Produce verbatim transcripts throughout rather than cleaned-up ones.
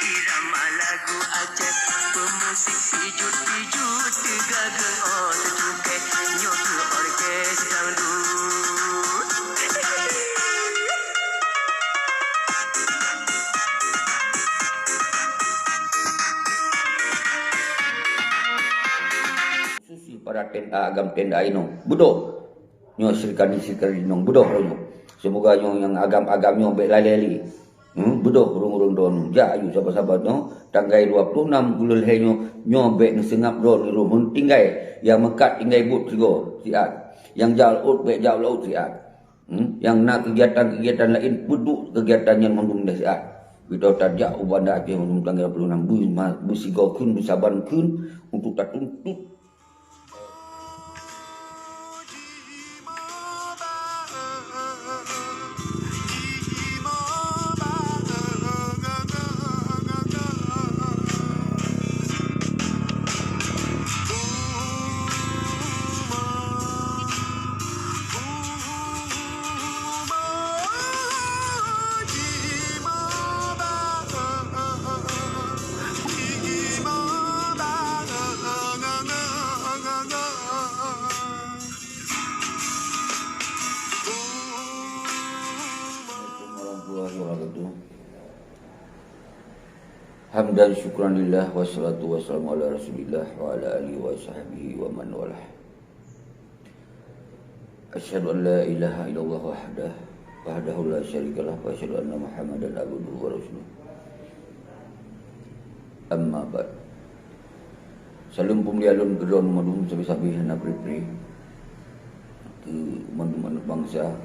Irama lagu Aceh, pemusik pijut-pijut, teuga geungoe teucukéh, nyoe keuh orkes dangdut. Susi para tenda agam tenda inong. Beudôh. Nyoe sirkani-sirkani inong. Beudôh nyoe. Semoga nyoe nyang agam-agam nyoe bèk lalè lé. Hmm, beudôh ureueng-ureueng droeneuh. Jak aju saban-saban nyoe, tanggai dua puluh enam buleuen lhèe nyoe, nyoe bèk neuseungab droeneuh rhom. Tinggai, nyang meukat tinggai buet sigoe siat. Nyang jak laôt bèk jak laôt siat. Hmm, nyang na keugiatan-keugiatan laén, peuduek keugiatan nyan mandum lhèe siat. Beudôh tajak u Banda Aceh mandum tanggai dua puluh enam, beu-, ma-, beusigoe kheun, beusaban kheun untuk tatuntut. Assalamualaikum warahmatullahi wabarakatuh. Hamdan syukran lillah, wassalatu wassalamu ala Rasulillah wa ala alihi wa sahbihi wa man walah. Asyhadu an la ilaha illallah wahdah, wahdahu la syarikalah, wa asyhadu anna Muhammadan abduhu wa rasuluh. Amma ba'd. Saleuem peumulia lôn keudroe mandum sabe-sabe hana pri-pri. Keu mandum aneuk bansa,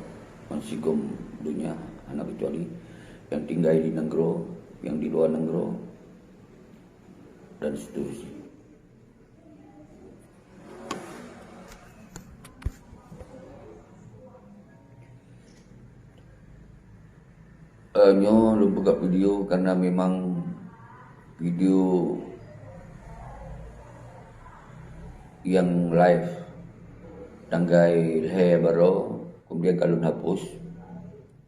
bansigom donya hana keucuali, nyang tinggai di nanggroe, nyang di luwa nanggroe, dan seterusnya. Eh, nyoe lôn peugah video karena memang video yang live tanggai lhèe baroe, kemudian ka lôn hapus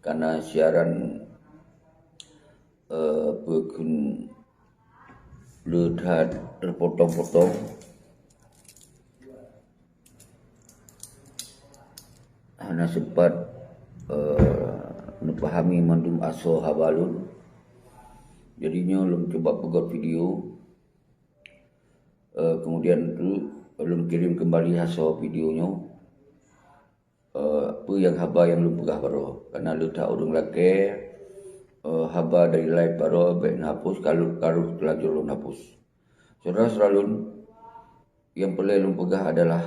karena siaran, eh, peukheun le that terpotong-potong. Hana sempat, eh, neupahami mandum asoe haba lôn. Jadi nyoe lôn cuba peugöt video. Eh, kemudian tu lôn kirim kembali asoe video nyoe. Eh, peue nyang haba nyang lôn peugah baroe. Karena le that ureueng lakèe, eh, haba dari live baroe bèk neuhapus, ka lôn, ka lheueh telanjur lôn hapus. Syedara-syedara lôn, nyang peureulèe lôn peugah adalah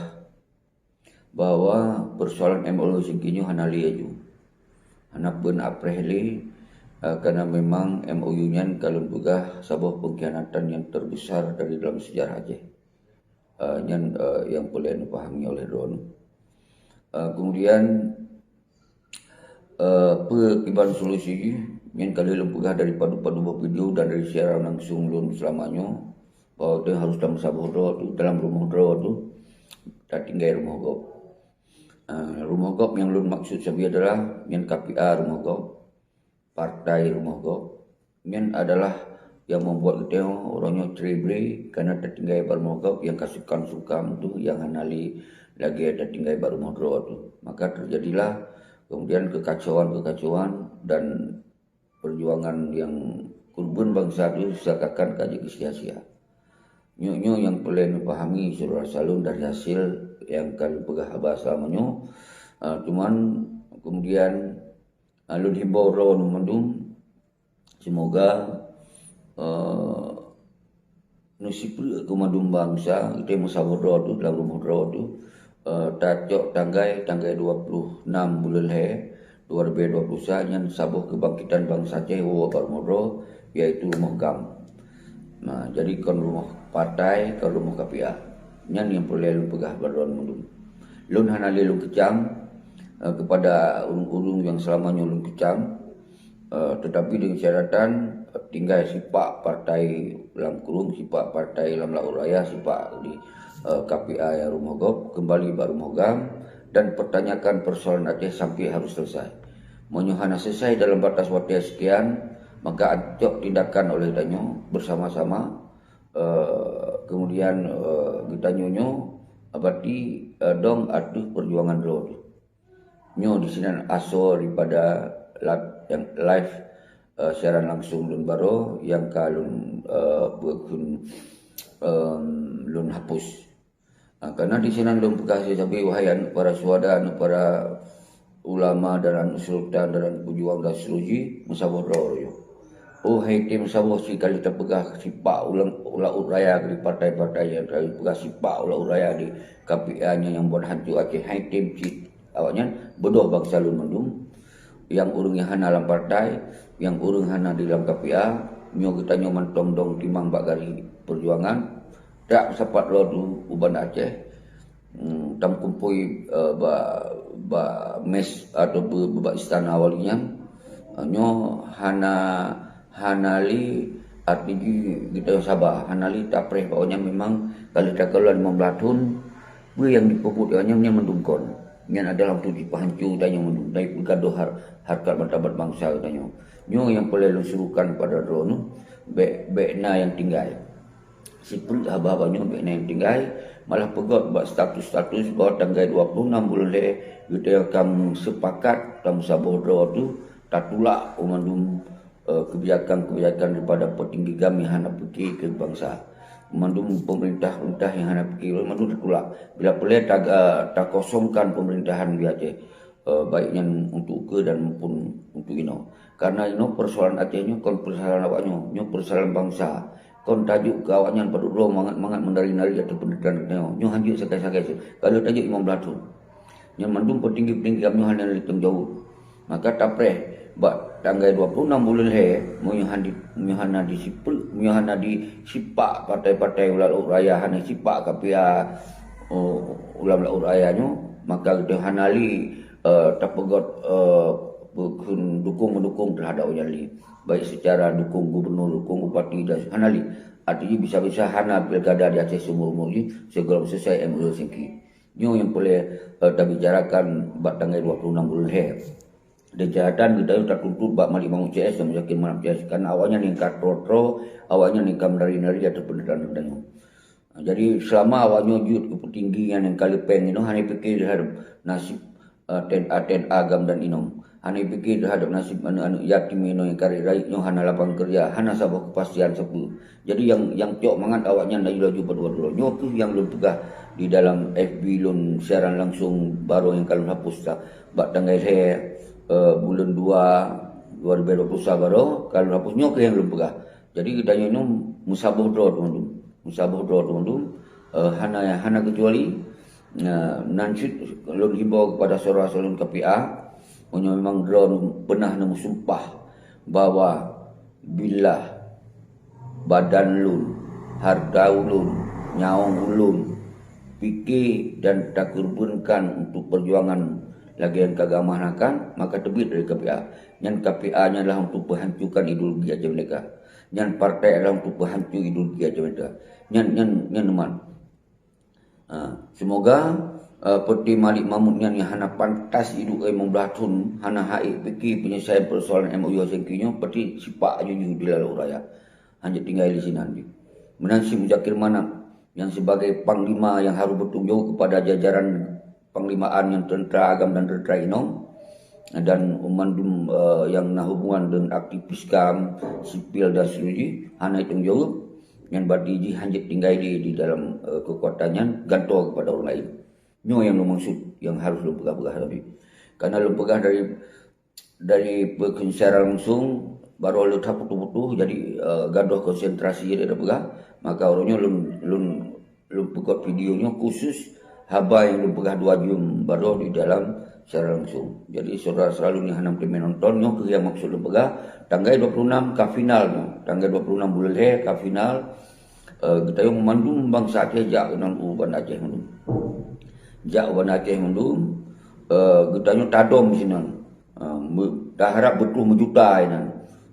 bahwa persoalan M O U singkit nyoe hana lé aju. Hana peuet apreh lé, eh, karena memang M O U nyan ka lôn peugah saboh pengkhianatan yang terbesar dari dalam sejarah Aceh. Eh, nyan, eh, nyang peureulèe neupahami oleh droeneuh. Eh, kemudian, eh, peue kiban solusi jih, nyan ka lheueh lôn peugah dari padub-padub boh video dan dari siaran langsung lôn seulama nyoe, bahwa teuh harôh tameusaboh droe tu, dalam rumoh droe tu, tatinggai rumoh gob. Eh, rumoh gob nyang lôn maksud sabe adalah nyan K P A rumoh gob, partai rumoh gob. Nyan adalah yang membuat geutanyoe uroe nyoe cerai-berai, karena tatinggai bak rumoh gob nyang ka sungkam-sungkam tu, nyang hana lé lagèe tatinggai bak rumoh droe tu. Maka terjadilah kemudian kekacauan-kekacauan dan perjuangan yang keureubeuen bansa tu seakan-akan ka jeuet keu sia-sia. Nyoe-nyoe nyang peureulèe neupahami syedara-syedara lôn dari hasil nyang ka lôn peugah haba seulama nyoe. Ah, cuman kemudian, ah, lôn himbau droeneuh mandum, semoga, eh, neusipeureuk keu mandum bansa, geutanyoe meusaboh droe tu, dalam rumoh droe tu, eh, tacok tanggai, tanggai dua puluh enam buleuen lhèe, dua ribu dua puluh sa, nyan saboh kebangkitan bansa Aceh woe bak rumoh droe, yaitu rumoh GAM. Nah, jadi kon rumoh partai, kon rumoh K P A. Nyan nyang peureulèe lôn peugah bak droeneuh mandum. Lôn hana lé lôn keucam, eh, kepada ureueng-ureueng nyang seulama nyoe lôn keucam, eh, tetapi dengan syaratan, eh, tinggai sipak partai lam krueng, sipak partai lam laôt raya, sipak di, eh, K P A nyang rumoh gob, kembali bak rumoh GAM, dan pertanyakan persoalan Aceh sampai harus selesai. Meunyoe hana selesai dalam batas watèe sekian, Maka ancok tindakan oleh tanyoe bersama-sama, eh, kemudian, eh, geutanyoe nyoe berarti, eh, dong ateueh perjuangan droe teuh. Nyoe di sinan asoe daripada la-, nyang live, eh, siaran langsung lôn baroe nyang ka lôn, eh, peue kheun, em, lôn hapus. Ha, karena di sinan lôn peugah sabe-sabe, wahai aneuk para syuhada, aneuk para ulama dan aneuk sultan dan aneuk pejuang dan seterusnya, meusaboh droe nyoe. Oh, hai tem saboh cit ka lheueh tapeugah sipak u lam-, u laôt raya di partai-partai nyang ka lheueh peugah sipak u laôt raya di K P A nyan nyang buet hanco Aceh, hai tem cit. Awaknyan beudôh bansa lôn mandum, nyang ureuëng nyang hana lam partai, nyang ureuëng hana di lam K P A, nyoe geutanyoe mantong dong timang bak garéh perjuangan, tak sapat lom u Banda Aceh, hmm, tameukumpôi, eh, bak, bak mes atau be-, bak istana wali nyan. Nyoe hana, hana lé, arti jih geutanyoe saba, hana lé tapreh bak awaknyan memang ka lheueh takalon limong blaih thon, peue nyang jipeubuet awaknyan nyan mandum kon. Nyan adalah untuk jipeuhanco tanyoe mandum, dan jipeugadôh har-, hareukat martabat bansa tanyoe. Nyoe nyang peureulée lôn serukan kepada droeneuh, bék, bék na nyang tinggai. Sipreuk haba-haba nyoe bék na nyang tinggai, malah peugét bak status-status bahwa tanggai dua puluh enam buleuen lhée geutanyoe ka meusepakat, ka meusaboh droe teuh tatulak u mandum, eh, kebijakan-kebijakan daripada petinggi GAM nyang hana pike keu bansa. Mandum pemerintah-pemerintah nyang hana pike, mandum tatulak. Bila peureulée ta-, eh, takosongkan pemerintahan di Aceh, eh, baik nyan untuk ukeue dan maupun untuk inoe. Karena inoe persoalan Aceh nyoe kon persoalan awaknyoe, nyoe persoalan bansa. Kon tajok keu awaknyan padub droe mangat-mangat meunari-nari ateueh peundudukan geutanyoe. Nyoe hanjeuet sagai-sagai, ka lheueh tajok limong blaih thon. Nyan mandum petinggi-petinggi GAM nyoe hana tanggung jaweueb. Maka tapreh bak tanggai dua puluh enam buleuen lhée, meunyoe han di-, meunyoe hana disipreuk, meunyoe hana disipak partai-partai u laôt raya, hana sipak K P A, oh, u lam laôt raya nyoe, maka geutanyoe hana lé, eh, tapeugét, eh, peue kheun dukong-meudukong teuhadap awaknyan lé. Baik secara dukong gubernur, dukong bupati dan hana lé. Artinya bisa-bisa hana pilkada di Aceh seumur-umur jih, sigohlom selesai M O U Helsinki. Nyoe nyang peureulée, eh, tabicarakan bak tanggai dua puluh enam buleuen lhée. Dan catatan geutanyoe tatuntut bak Malik Mahmud C S dan Muzakir Manaf C S, karena awaknyan nyang ka troe-troe, awaknyan nyang ka meunari-nari ateueh peundudukan geutanyoe. Jadi, selama awaknyoe jeuet keu peutinggi nyang ka leupeng nyoe hana pike teuhadab nasib, eh, T N A, T N A GAM dan inong. Hana pike teuhadab nasib aneuk-aneuk yatim inong nyang ka rayeuk-rayeuk nyoe hana lapangan keureuja, hana saboh keupastian sapeue. Jadi nyang, nyang cok mangat awaknyan laju-laju padua-dua. Nyoe kheueh nyang lôn peugah di dalam F B lôn siaran langsung baroe nyang ka lôn hapus sa-, bak tanggai lhée, eh, buleuen dua, dua ribu dua puluh satu baroe ka lôn hapus. Nyoe kheueh nyang lôn peugah. Jadi geutanyoe nyoe meusaboh droe teungku, meusaboh droe teungku, eh, hana, hana keucuali. Nah, nan cit lôn himbau keupada syedara-syedara lôn K P A, meunyoe memang droe peunah neumeusumpah bahwa billah badan lôn, hareuta ulôn, nyawöng ulôn, pike dan takeureubeunkan untuk peujuangan lagée nyang ka geuamanahkan, maka teubiet dari K P A. Nyan K P A nyan lah untuk peuhancukan ideologi Aceh Merdeka. Nyan partai adalah untuk peuhancu ideologi Aceh Merdeka. Nyan, nyan, nyan umat. Ha, semoga, eh, peuti Malik Mahmud nyan nyang hana pantas iduek limong blaih thon, hana hak pike penyelesaian persoalan M O U Helsinki nyoe, peuti sipak aju-aju di laôt raya. Hanjeuet tinggai di sinan jih. Meunan si Muzakir Manaf, nyang sibagai panglima nyang harôh beutanggung jaweueb keupada jajaran panglimaan nyang teuntra agam dan teuntra inong, dan mandum, eh, nyang na hubungan deungon aktivis GAM, sipil dan seterusnya, hana tanggung jaweueb, nyan berarti jih hanjeuet tinggai di, di dalam, eh, keukuatan nyan, gantoe keupada ureuëng laén. Nyoe nyang lôn maksud, nyang harôh lôn peugah-peugah tadi. Karena lôn peugah dari, dari peukheun siaran langsung, baroe leuta putôh-putôh, jadi, eh, gadôh konsentrasi jadi peugah, maka uroe nyoe lôn, lôn lôn peugét video nyoe khusus haba nyang lôn peugah dua jeuem baroe di dalam siaran langsung. Jadi, syedara-syedara lôn nyang hana meuteumé nonton, nyoe kheueh nyang maksud lôn peugah, tanggai dua puluh enam ka final nyoe, tanggai dua puluh enam buleuen lhée ka final, eh, geutanyoe mandum bansa Aceh jak keunan u Banda Aceh mandum. Jak u Banda Aceh mandum, eh, geutanyoe tadong sinan. Ah, me-, taharap beutôi meujuta inan,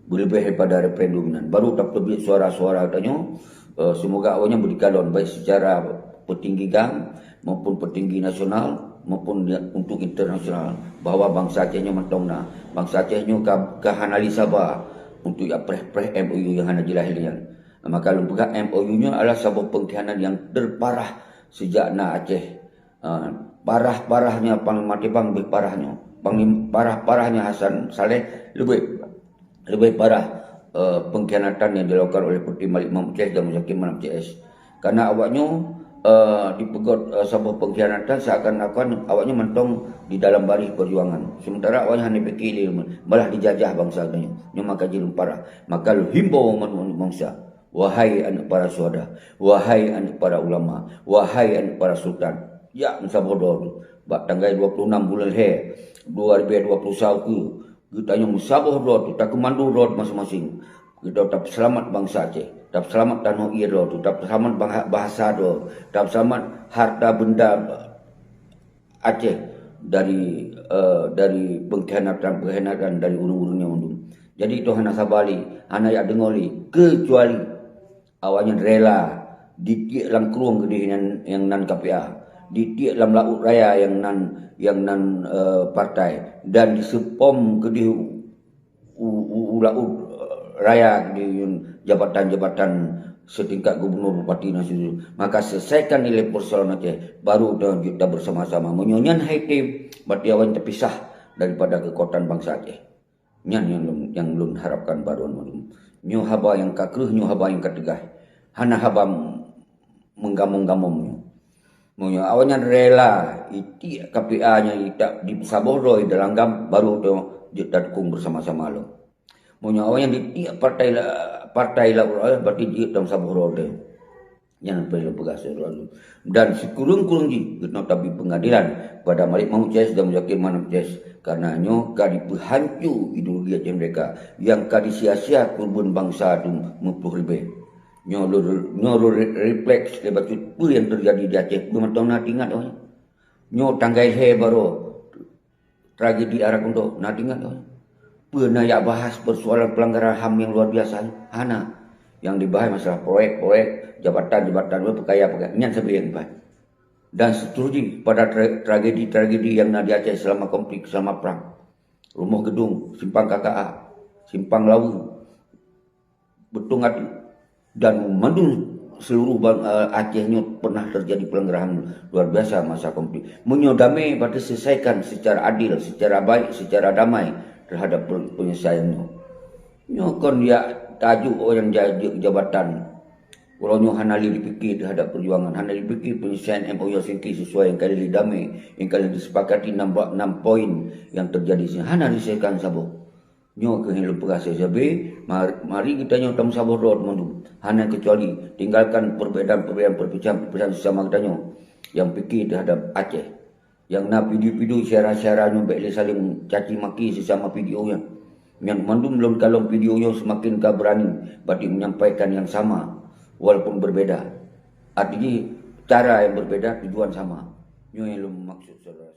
beuleubeh daripada referendum inan. Baru tapeubiet suara-suara tanyoe, eh, semoga awaknyan beudikalon baik secara petinggi GAM maupun petinggi nasional maupun ya, untuk internasional bahwa bansa Aceh nyoe mantong na. Bansa Aceh nyoe ka, ka hana lé saba untuk ya preh-preh M O U yang hana jelas nyan. Maka lôn peugah M O U nyoe adalah saboh pengkhianat yang terparah sejak na Aceh. Ah, parah-parahnya Panglima Tibang lebih parahnya. Panglim-, parah-parahnya Hasan Saleh lebih, lebih parah, eh, pengkhianatan yang dilakukan oleh Putri Malik Mahmud C S dan Muzakir Manaf C S. Karena awaknyoe, eh, dipeugöt, eh, saboh pengkhianatan seakan-akan awaknyoe mantong di dalam baris perjuangan. Sementara awaknyoe hana pikir lé, malah dijajah bansa geutanyoe. Nyoe maka jeuet lôn parah. Maka lôn himbau bansa. Wahai aneuk para syuhada, wahai aneuk para ulama, wahai aneuk para sultan, jak meusaboh droe bak tanggai dua puluh enam buleuen lhèe dua ribu dua puluh satu, geutanyoe meusaboh droe, takeumando droe maséng-maséng. Geutanyoe tapeuseulamat bansa Aceh, tapeuseulamat tanoh ie droe, tapeuseulamat bah-, bahasa droe, tapeuseulamat harta benda Aceh dari, eh, dari pengkhianatan-pengkhianatan dari ureueng-ureueng nyan mandum. Jadi, hana saba lé, hana jak deungoe lé, keucuali awaknyan rela ditiek lam krueng keudeh nyang, nyang nan K P A, ditiek lam laôt raya nyang nan, nyang nan, eh, partai, dan diseupom keudeh u, u, u laôt, eh, raya di jabatan-jabatan setingkat gubernur, bupati, dan seterusnya. Maka selesaikan nilai persoalan Aceh, baru ta, ta bersama-sama. Meunyoe nyan hai tem, berarti awaknyan terpisah daripada kekuatan bangsa Aceh. Nyan nyang lôn, nyang lôn harapkan baroe mandum. Nyoe haba nyang ka kreueh, nyoe haba nyang ka teugaih. Hana haba menggamong-gamong nyoe. Meunyoe awaknyan rela itiek K P A nyang itak di saboh droe dalam gam, baru tu jeuet tatukong bersama-sama lom. Meunyoe awaknyan ditiek partai la-, partai laôt, berarti jeuet dalam saboh droe. Nyan peue lôn peugah siuroe nyoe. Dan sikureueng-kureueng jih geutanyoe tabri peungadilan kepada Malik Mahmud C S dan Muzakir Manaf C S, karena nyoe ka dipeuhanco ideologi Aceh Merdeka nyang ka disia-sia keureubeuen bansa tu meuploh ribèe. Nyoe lôn, nyoe lôn re-, refleks lé bacut peue nyang teujadi di Aceh, peue mantong na teuingat awaknyan. Nyoe tanggai lhèe baroe tragedi Ara Keuntô, na teuingat awaknyan? Peue na jak bahas persoalan pelanggaran ham nyang luar biasa nyoe? Hana. Nyang dibahas masalah proyek-proyek, jabatan-jabatan, peukaya-peukaya, nyan sabe nyang dibahas. Dan seterusnya pada tra-, tragedi-tragedi nyang na di Aceh selama konflik, selama perang. Rumoh Geudong, Simpang K K A, Simpang Laweue, Beutong Ateuk, dan mandum seluruh ban-, eh, Aceh nyoe pernah terjadi pelanggaran ham luar biasa masa konflik. Meunyoe damé, berarti selesaikan secara adil, secara baik, secara damai terhadap pe-, penyelesaian nyoe. Nyoe kon jak tajok awaknyan ja-, jabatan. Uroe nyoe hana lé dipike terhadap perjuangan, hana dipike penyelesaian M O U Helsinki sesuai nyang ka lheueh damé, nyang ka lheueh disepakati enam ba-, enam poin nyang terjadi sinoe. Hana diselesaikan saboh. Nyoe keuh nyang lôn peugah sabe, mar-, mari geutanyoe tameusaboh droe mandum. Hana keucuali, tinggalkan perbedaan-perbedaan, perpecahan-perpecahan sesama geutanyoe nyang pike terhadap Aceh. Nyang na video-video syedara-syedara nyoe bèk lé saléng caci maki sesama video nyan. Nyan mandum lôn kalon video nyoe semakin ka beurani bak menyampaikan nyang sama walaupun berbeda. Arti jih cara nyang berbeda, tujuan sama. Nyoe nyang lôn maksud saudara.